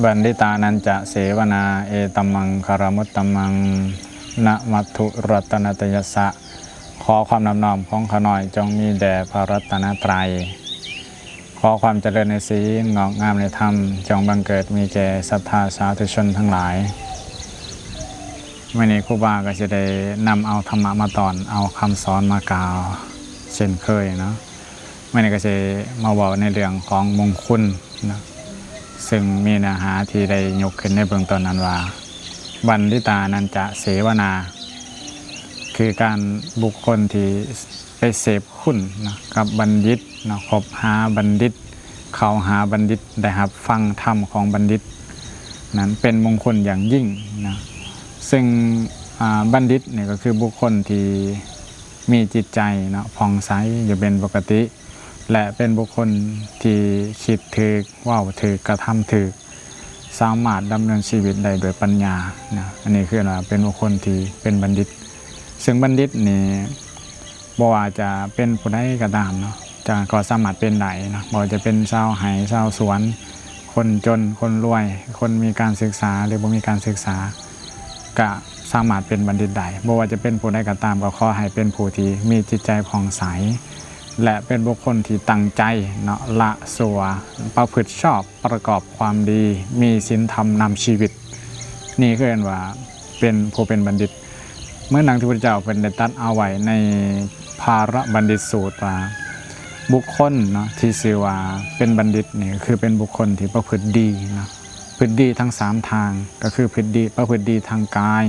ບັນດິຕານັນຈະເສວະນາ ເອຕັມມັງຄະລະມຸດຕະມັງ ນະມັດຖຸລັດຕະນະຕະຍັດສະ. ຂໍຄວາມນອບນ້ອມຂອງຂ້ານ້ອຍຈົ່ງມີແດ່ພະລັດຕະນະໄຕ. ຂໍຄວາມຈະເລີນໃນສິນ, ງອກງາມໃນທຳ, ຈົ່ງບັງເກີດມີແກ່ສັດທາສາທຸຊົນທັງຫຼາຍ. ມື້ນີ້ຄູບາກໍຊິໄດ້ນຳເອົາທຳມະມາຕອນ, ເອົາຄຳສອນມາກ່າວເຊັ່ນເຄີຍເນາະ. ມື້ນີ້ກໍຊິມາເວົ້າໃນເລື່ອງຂອງມົງຄຸນເນາະ, ເຊິ່ງມີເນື້ອຫາທີ່ໄດ້ຍົກຂຶ້ນໃນເບື້ອງຕົ້ນນັ້ນວ່າ ບັນດິຕານັນຈະເສວະນາ ຄືການບຸກຄົນທີ່ໄປເສບຄຸນເນາະກັບບັນດິດເນາະ, ຄົບຫາບັນດິດ, ເຂົ້າຫາບັນດິດ, ໄດ້ຮັບຟັງທຳຂອງບັນດິດນັ້ນເປັນມົງຄຸນຢ່າງຍິ່ງເນາະ. ເຊິ່ງ ອາ ບັນດິດນີ້ກໍຄືບຸກຄົນທີ່ ມີຈິດໃຈເນາະ ຜ່ອງໃສຢູ່ເປັນປົກກະຕິ ແລະ ເປັນບຸກຄົນທີ່ຄິດຖືກ, ເວົ້າຖືກ, ກະທຳຖືກ, ສາມາດດຳເນີນຊີວິດໄດ້ດ້ວຍປັນຍານະ. ອັນນີ້ຄືວ່າເປັນບຸກຄົນທີ່ເປັນບັນດິດ. ເຊິ່ງບັນດິດນີ້ບໍ່ວ່າຈະເປັນຜູ້ໃດກໍຕາມເນາະ, ຈະ ກໍສາມາດເປັນໄດ້ເນາະ, ບໍ່ວ່າຈະເປັນຊາວໄຮ່, ຊາວສວນ, ຄົນຈົນ, ຄົນລວຍ, ຄົນມີການສຶກສາ ຫຼື ບໍ່ມີການສຶກສາ ກະສາມາດເປັນບັນດິດໄດ້. ບໍ່ວ່າຈະເປັນຜູ້ໃດກໍຕາມ, ກໍຂໍໃຫ້ເປັນຜູ້ທີ່ມີຈິດໃຈຜ່ອງໃສ ແລະ ເປັນບຸກຄົນທີ່ຕັ້ງໃຈເນາະ, ລະຊົ່ວ, ປະພຶດຊອບ, ປະກອບຄວາມດີ, ມີສິນທຳນຳຊີວິດ. ນີ້ຄືເອີ້ນວ່າເປັນຜູ້ເປັນບັນດິດ. ເໝືອນດັ່ງທີ່ພະພຸດທະເຈົ້າເພິ່ນໄດ້ຕັດເອົາໄວ້ໃນພາລະບັນດິດສູດວ່າ ບຸກຄົນເນາະ ທີ່ຊື່ວ່າເປັນບັນດິດນີ້ ກໍຄືເປັນບຸກຄົນທີ່ປະພຶດດີເນາະ. ພຶດດີທັງສາມທາງ ກໍຄືພຶດດີ ປະພຶດດີທາງກາຍ,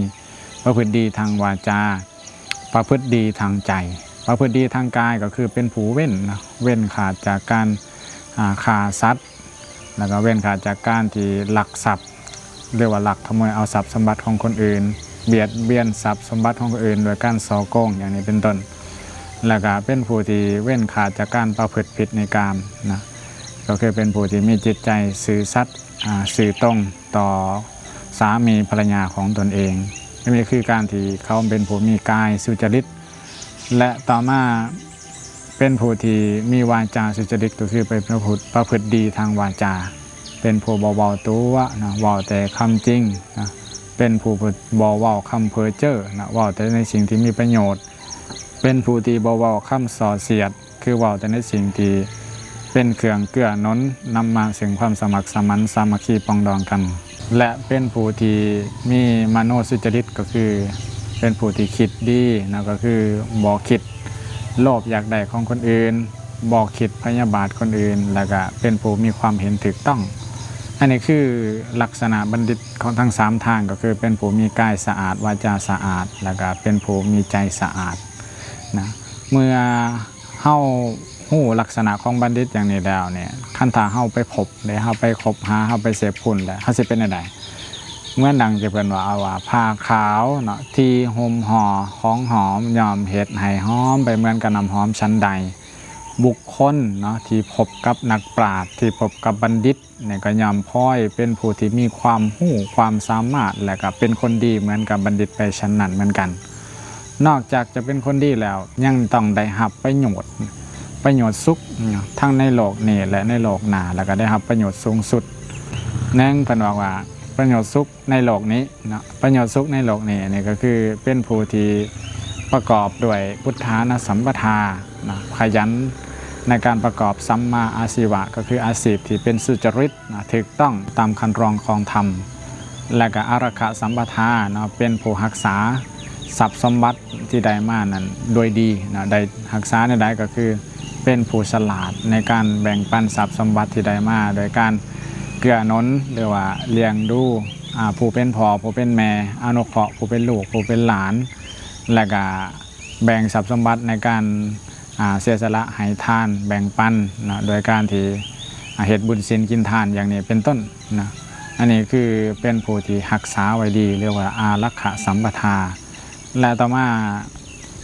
ປະພຶດດີທາງວາຈາ, ປະພຶດດີທາງໃຈ. ປະພຶດດີທາງກາຍກໍຄືເປັນຜູ້ເວັ້ນເນາະ, ເວັ້ນຂາດຈາກການ ອາ ຂ້າສັດ, ແລ້ວກໍເວັ້ນຂາດຈາກການທີ່ລັກຊັບ ຫຼືວ່າລັກຂະໂມຍເອົາຊັບສົມບັດຂອງຄົນອື່ນ, ບຽດບຽນຊັບສົມບັດຂອງຄົນອື່ນໂດຍການສໍ້ໂກງ ຢ່າງນີ້ເປັນຕົ້ນ. ແລ້ວກໍເປັນຜູ້ທີ່ເວັ້ນຂາດຈາກການປະພຶດຜິດໃນກາມນະ, ກໍຄືເປັນຜູ້ທີ່ມີຈິດໃຈຊື່ສັດ ອາ ຊື່ຕົງຕໍ່ສາມີພັນລະຍາຂອງຕົນເອງ. ອັນນີ້ຄືການທີ່ເຂົາເປັນຜູ້ມີກາຍສຸຈະລິດ ແລະ ຕໍ່ມາເປັນຜູ້ທີ່ມີວາຈາສຸຈະລິດ ກໍຄືເປັນຜູ້ປະພຶດດີທາງວາຈາ, ເປັນຜູ້ບໍ່ເວົ້າຕົວະນະ, ເວົ້າແຕ່ຄຳຈິງນະ, ເປັນຜູ້ບໍ່ເວົ້າຄຳເພີ້ເຈີ້ນະ, ເວົ້າແຕ່ໃນສິ່ງທີ່ມີປະໂຫຍດ, ເປັນຜູ້ທີ່ບໍ່ເວົ້າຄຳສ່ອສຽດ, ຄືເວົ້າແຕ່ໃນສິ່ງທີ່ເປັນເຄື່ອງເກື້ອໜູນ ນຳມາເຊິ່ງຄວາມສະໝັກສະໝັນ ສາມັກຄີປອງດອງກັນ ແລະ ເປັນຜູ້ທີ່ມີມະໂນສຸຈະລິດ ກໍຄືເປັນຜູ້ທີ່ຄິດດີນະ, ກໍຄືບໍ່ຄິດໂລບຢາກໄດ້ຂອງຄົນອື່ນ, ບໍ່ຄິດພະຍາບາດຄົນອື່ນ, ແລ້ວກະເປັນຜູ້ມີຄວາມເຫັນຖືກຕ້ອງ. ອັນນີ້ຄືລັກສະນະບັນດິດຂອງທັງສາມທາງ, ກໍຄືເປັນຜູ້ມີກາຍສະອາດ, ວາຈາສະອາດ, ແລ້ວກະເປັນຜູ້ມີໃຈສະອາດນະ. ເມື່ອ ເຮົາຮູ້ລັກສະນະຂອງບັນດິດຢ່າງນີ້ແລ້ວນີ້ ຄັນຖ້າເຮົາໄປພົບເດ້ ເຮົາໄປຄົບຫາ ເຮົາໄປເສບຄຸນແລ້ວ ເຮົາຊິເປັນແນວໃດ? ເໝືອນດັ່ງທີ່ເພິ່ນວ່າ ເອົາວ່າຜ້າຂາວເນາະ ທີ່ຫຸ້ມຫໍ່ຂອງຫອມ ຍ່ອມເຮັດໃຫ້ຫອມໄປເໝືອນກັບນ້ຳຫອມ ສັນໃດ ບຸກຄົນເນາະ ທີ່ພົບກັບນັກປາດ ທີ່ພົບກັບບັນດິດ ນີ້ກໍຍ່ອມພ້ອຍເປັນຜູ້ທີ່ມີຄວາມຮູ້ຄວາມສາມາດ ແລະ ກໍເປັນຄົນດີເໝືອນກັບບັນດິດໄປຊັ້ນນັ້ນເໝືອນກັນ. ນອກຈາກຈະເປັນຄົນດີແລ້ວ ຍັງຕ້ອງໄດ້ຮັບປະໂຫຍດ, ປະໂຫຍດສຸກ ທັງໃນໂລກນີ້ ແລະ ໃນໂລກໜ້າ ແລ້ວກໍໄດ້ຮັບປະໂຫຍດສູງສຸດ. ໜຶ່ງ ເພິ່ນບອກວ່າ ປະໂຫຍດສຸກ ໃນໂລກນີ້ເນາະ, ປະໂຫຍດສຸກໃນໂລກນີ້ ນີ້ກໍຄືເປັນຜູ້ທີ່ປະກອບດ້ວຍພຸດທານະສຳປະທາເນາະ, ຂະຫຍັນໃນການປະກອບສຳມາອາຊີວະ ກໍຄືອາຊີບທີ່ເປັນສຸຈະລິດເນາະ, ຖືກຕ້ອງຕາມຄັນລອງຂອງທຳ, ແລະ ກໍອາລັກຂະສຳປະທາເນາະ, ເປັນຜູ້ຮັກສາຊັບສົມບັດ ທີ່ໄດ້ມານັ້ນໂດຍດີເນາະ, ໄດ້ຮັກສາແນວໃດ ກໍຄືເປັນຜູ້ສະຫຼາດໃນການແບ່ງປັນຊັບສົມບັດທີ່ໄດ້ມາ ໂດຍການເກື້ອໜູນ ຫຼືວ່າລ້ຽງດູ ອາ ຜູ້ເປັນພໍ່ ຜູ້ເປັນແມ່, ອະນຸເຄາະຜູ້ເປັນລູກ ຜູ້ເປັນຫຼານ ແລະກະແບ່ງຊັບສົມບັດໃນການ ອາ ເສຍສະຫຼະໃຫ້ທານແບ່ງປັນເນາະ ໂດຍການທີ່ ອາ ເຮັດບຸນສິນກິນທານ ຢ່າງນີ້ເປັນຕົ້ນເນາະ. ອັນນີ້ຄືເປັນຜູ້ທີ່ຮັກສາໄວ້ດີ ເອີ້ນວ່າອາລັກຂະສຳປະທາ. ແລະຕໍ່ມາ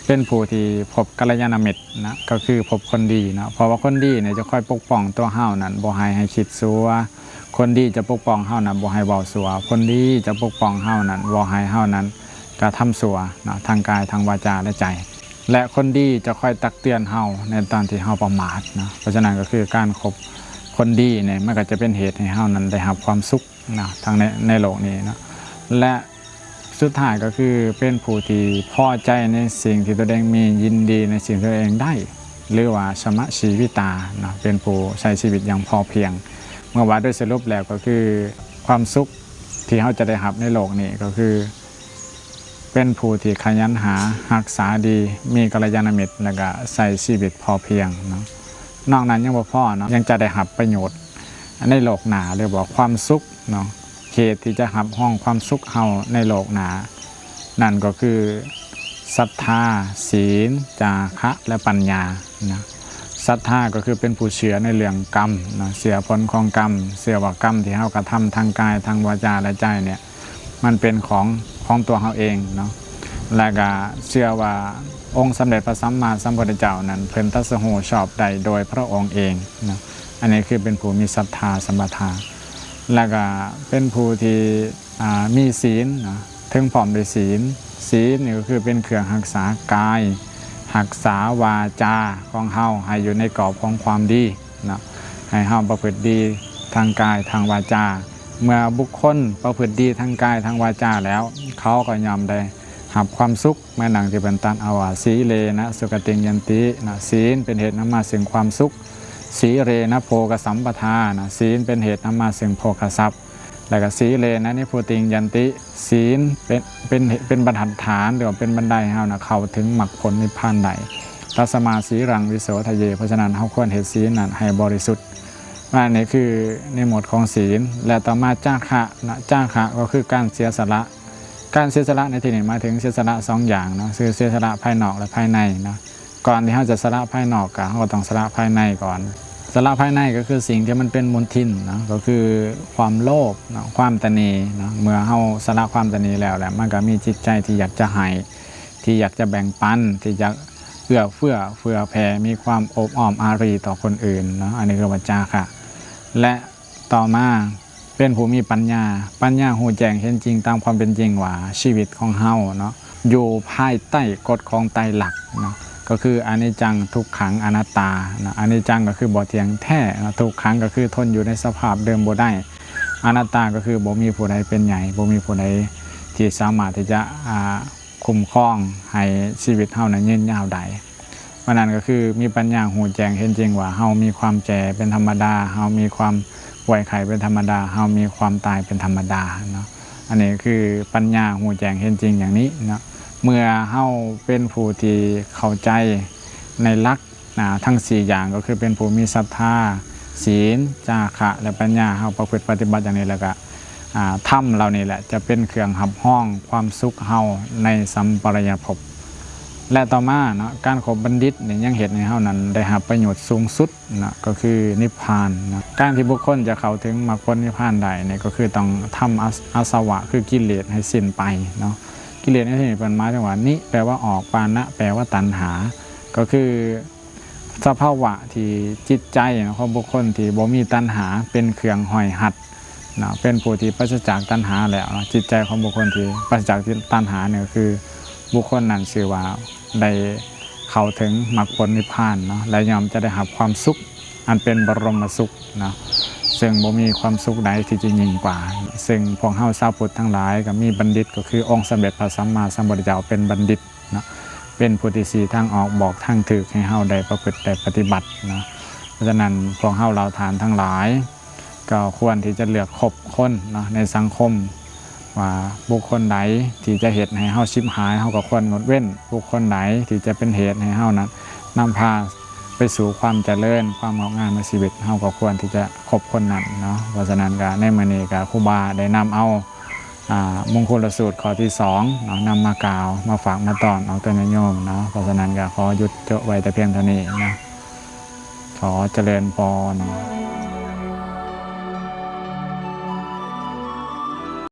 ເປັນຜູ້ທີ່ພົບກັນລະຍານະມິດນະ ກໍຄືພົບຄົນດີເນາະ, ເພາະວ່າຄົນດີນີ້ຈະຄອຍປົກປ້ອງຕົວເຮົານັ້ນ ບໍ່ໃຫ້ ໃຫ້ຄິດຊົ່ວ, ຄົນດີຈະປົກປ້ອງເຮົານັ້ນ ບໍ່ໃຫ້ເວົ້າຊົ່ວ, ຄົນດີຈະປົກປ້ອງເຮົານັ້ນ ບໍ່ໃຫ້ເຮົານັ້ນກະທຳຊົ່ວເນາະ ທາງກາຍ ທາງວາຈາ ແລະ ໃຈ, ແລະ ຄົນດີຈະຄອຍຕັກເຕືອນເຮົາໃນຕອນທີ່ເຮົາປະໝາດເນາະ. ເພາະສະນັ້ນກໍຄືການຄົບຄົນດີນີ້ ມັນກໍຈະເປັນເຫດໃຫ້ເຮົານັ້ນໄດ້ຮັບຄວາມສຸກ ເນາະ ທັງໃນ ໃນໂລກນີ້ເນາະ ແລະ ສຸດທ້າຍກໍຄືເປັນຜູ້ທີ່ພໍໃຈໃນສິ່ງທີ່ຕົວເອງມີ, ຍິນດີໃນສິ່ງທີ່ຕົວເອງໄດ້ ຫຼືວ່າ ສະມະຊີວິຕາເນາະ ເປັນຜູ້ໃຊ້ຊີວິດຢ່າງພໍພຽງ. ເມື່ອວ່າໂດຍສະຫຼຸບແລ້ວກໍຄືຄວາມສຸກທີ່ເຮົາຈະໄດ້ຮັບໃນໂລກນີ້ກໍຄື ເປັນຜູ້ທີ່ຂະຫຍັນຫາ, ຮັກສາດີ, ມີກັນລະຍານະມິດ ແລ້ວກະໃຊ້ຊີວິດພໍພຽງເນາະ. ນອກນັ້ນຍັງບໍ່ພໍເນາະ, ຍັງຈະໄດ້ຮັບປະໂຫຍດໃນໂລກໜ້າ ຫຼືວ່າຄວາມສຸກເນາະ. ເຂດທີ່ຈະຮັບຮອງຄວາມສຸກເຮົາໃນໂລກໜ້າ ນັ້ນກໍຄືສັດທາ, ສີນ, ຈາຄະ ແລະ ປັນຍານະ. ສັດທາກໍຄືເປັນຜູ້ເຊື່ອໃນເລື່ອງກຳເນາະ, ເຊື່ອຜົນຂອງກຳ, ເຊື່ອວ່າກຳທີ່ເຮົາກະທຳທາງກາຍ, ທາງວາຈາ ແລະ ໃຈເນຍ ມັນເປັນຂອງ ຂອງຕົວເຮົາເອງເນາະ. ແລະກະເຊື່ອວ່າອົງສຳເລັດພະສຳມາສຳພຸດທະເຈົ້ານັ້ນ ເພິ່ນຕັດສະຮູ້ຊອບໄດ້ໂດຍພະອົງເອງເນາະ. ອັນນີ້ຄືເປັນຜູ້ມີສັດທາສຳປະທາ. ແລະກະເປັນຜູ້ທີ່ ອ່າ ມີສີນເນາະ, ເຖິງພ້ອມດ້ວຍສີນ. ສີນນີ້ກໍຄືເປັນເຄື່ອງຮັກສາກາຍ, ຮັກສາວາຈາຂອງເຮົາໃຫ້ຢູ່ໃນກອບຂອງຄວາມດີເນາະ, ໃຫ້ເຮົາປະພຶດດີທາງກາຍທາງວາຈາ. ເມື່ອບຸກຄົນປະພຶດດີທາງກາຍທາງວາຈາແລ້ວ ເຂົາກໍຍ່ອມໄດ້ຮັບຄວາມສຸກ ເໝືອນດັ່ງທີ່ເພິ່ນຕັດເອົາວ່າ ສີເລນະສຸກະຕິງຍັນຕິນະ, ສີນເປັນເຫດນຳມາເຊິ່ງຄວາມສຸກ, ສີເລນະໂພກະສຳປະທານະ, ສີນເປັນເຫດນຳມາເຊິ່ງໂພຄະຊັບ. ແລ້ວກໍ ສີເລນະນິບພຸຕິງຍັນຕິ, ສີນເປັນ ເປັນ ເປັນບັນທັດຖານ ຫຼືວ່າເປັນບັນໄດໃຫ້ເຮົານະເຂົ້າເຖິງມັກຜົນນິບພານໄດ້. ຕັດສະມາສີລັງວິໂສທະເຍ, ເພາະສະນັ້ນເຮົາຄວນເຮັດສີນນັ້ນໃຫ້ບໍລິສຸດ. ວ່ານີ້ຄືນິໝົດຂອງສີນ. ແລະຕໍ່ມາຈາຄະນະ, ຈາຄະກໍຄືການເສຍສະຫຼະ. ການເສຍສະຫຼະໃນທີ່ນີ້ໝາຍເຖິງເສຍສະຫຼະສອງຢ່າງເນາະ, ຄືເສຍສະຫຼະພາຍນອກ ແລະ ພາຍໃນເນາະ. ກ່ອນທີ່ເຮົາຈະສະຫຼະພາຍນອກ ກະເຮົາກໍຕ້ອງສະຫຼະພາຍໃນກ່ອນ. ສະຫຼະພາຍໃນກໍຄືສິ່ງທີ່ມັນເປັນມົນທິນເນາະ, ກໍຄືຄວາມໂລບເນາະ, ຄວາມຕະໜີເນາະ. ເມື່ອເຮົາສະຫຼະຄວາມຕະໜີແລ້ວ ແລ້ວມັນກໍມີຈິດໃຈທີ່ຢາກຈະໃຫ້, ທີ່ຢາກຈະແບ່ງປັນ, ທີ່ຢາກເອື້ອເຟື້ອເຜື່ອແຜ່, ມີຄວາມໂອບອ້ອມອາຣີຕໍ່ຄົນອື່ນເນາະ. ອັນນີ້ຄືວ່າຈາຄະ. ແລະຕໍ່ມາ ເປັນຜູ້ມີປັນຍາ. ປັນຍາຮູ້ແຈ້ງເຫັນຈິງຕາມຄວາມເປັນຈິງວ່າຊີວິດຂອງເຮົາເນາະ ຢູ່ພາຍໃຕ້ກົດຂອງໄຕລັກເນາະ, ກໍຄືອະນິດຈັງ ທຸກຂັງ ອະນັດຕາເນາະ. ອະນິດຈັງກໍຄືບໍ່ທ່ຽງແທ້ເນາະ, ທຸກຂັງກໍຄືທົນຢູ່ໃນສະພາບເດີມບໍ່ໄດ້, ອະນັດຕາກໍຄືບໍ່ມີຜູ້ໃດເປັນໃຫຍ່, ບໍ່ມີຜູ້ໃດທີ່ສາມາດທີ່ຈະ ອ່າ ຄຸ້ມຄອງໃຫ້ຊີວິດເຮົານັ້ນຍືນຍາວໄດ້. ເພາະນັ້ນກໍຄືມີປັນຍາຮູ້ແຈ້ງເຫັນຈິງວ່າເຮົາມີຄວາມແກ່ເປັນທຳມະດາ, ເຮົາມີຄວາມປ່ວຍໄຂ້ເປັນທຳມະດາ, ເຮົາມີຄວາມຕາຍເປັນທຳມະດາເນາະ. ອັນນີ້ຄືປັນຍາຮູ້ແຈ້ງເຫັນຈິງຢ່າງນີ້ເນາະ. ເມື່ອເຮົາເປັນຜູ້ທີ່ເຂົ້າໃຈໃນຫຼັກ ນະ ທັງສີ່ຢ່າງ ກໍຄືເປັນຜູ້ມີສັດທາ, ສີນ, ຈາຄະ ແລະ ປັນຍາ. ເຮົາປະພຶດປະຕິບັດຢ່າງນີ້ ແລ້ວກະ ອ່າ ທຳເຫຼົ່ານີ້ແຫຼະ ຈະເປັນເຄື່ອງຮັບຮອງຄວາມສຸກເຮົາໃນສຳປະລາຍະພົບ. ແລະ ຕໍ່ມາເນາະ, ການຄົບບັນດິດນີ້ຍັງເຮັດໃຫ້ເຮົານັ້ນໄດ້ຮັບປະໂຫຍດສູງສຸດເນາະ, ກໍຄືນິບພານເນາະ. ການທີ່ບຸກຄົນຈະເຂົ້າເຖິງມັກຜົນນິບພານໄດ້ນີ້ ກໍຄືຕ້ອງທຳອາ ອາສະວະ ຄືກິເລດໃຫ້ສິ້ນໄປເນາະ. ກິເລດໃນທີ່ນີ້ເພິ່ນໝາຍເຖິງວ່າ ນິ ແປວ່າອອກ, ປານະ ແປວ່າຕັນຫາ, ກໍຄື ສະພາວະທີ່ຈິດໃຈຂອງບຸກຄົນທີ່ບໍ່ມີຕັນຫາເປັນເຄື່ອງຫ້ອຍຮັດເນາະ, ເປັນຜູ້ທີ່ປາສະຈາກຕັນຫາແລ້ວເນາະ. ຈິດໃຈຂອງບຸກຄົນທີ່ປາສະຈາກຕັນຫານີ້ ກໍຄືບຸກຄົນນັ້ນຊື່ວ່າໄດ້ເຂົ້າເຖິງມັກຜົນນິບພານເນາະ ແລະ ຍ່ອມຈະໄດ້ຮັບຄວາມສຸກອັນເປັນບະລົມມະສຸກເນາະ, ເຊິ່ງບໍ່ມີຄວາມສຸກໃດທີ່ຈະຍິ່ງກວ່າ. ເຊິ່ງພວກເຮົາຊາວພຸດທັງຫຼາຍກໍມີບັນດິດ ກໍຄືອົງສຳເລັດພະສຳມາສຳພຸດທະເຈົ້າເປັນບັນດິດ ເນາະ, ເປັນຜູ້ທີ່ຊີ້ທາງອອກ ບອກທາງຖືກໃຫ້ເຮົາໄດ້ປະພຶດໄດ້ປະຕິບັດເນາະ. ເພາະສະນັ້ນ ພວກເຮົາເຫຼົ່າທ່ານທັງຫຼາຍ ກໍຄວນທີ່ຈະເລືອກຄົບຄົນເນາະ ໃນສັງຄົມ ວ່າບຸກຄົນໃດທີ່ຈະເຮັດໃຫ້ເຮົາຊິບຫາຍ ເຮົາກໍຄວນງົດເວັ້ນ, ບຸກຄົນໃດທີ່ຈະເປັນເຫດໃຫ້ເຮົານັ້ນນຳພາໄປສູ່ຄວາມຈະເລີນ, ຄວາມງອກງາມໃນຊີວິດ, ເຮົາກໍຄວນທີ່ຈະຄົບຄົນນັ້ນເນາະ. ເພາະສະນັ້ນ ກໍໃນມື້ນີ້ ກໍຄູບາໄດ້ນຳເອົາ ອ່າ ມົງຄຸລະສູດຂໍ້ທີສອງເນາະ ນຳມາກ່າວ ມາຝາກມາຕ້ອນອອກຕໍ່ຍາດໂຍມເນາະ. ເພາະສະນັ້ນກໍຂໍຢຸດໂຈະໄວ້ແຕ່ພຽງເທົ່ານີ້ເນາະ. ຂໍຈະເລີນພອນ.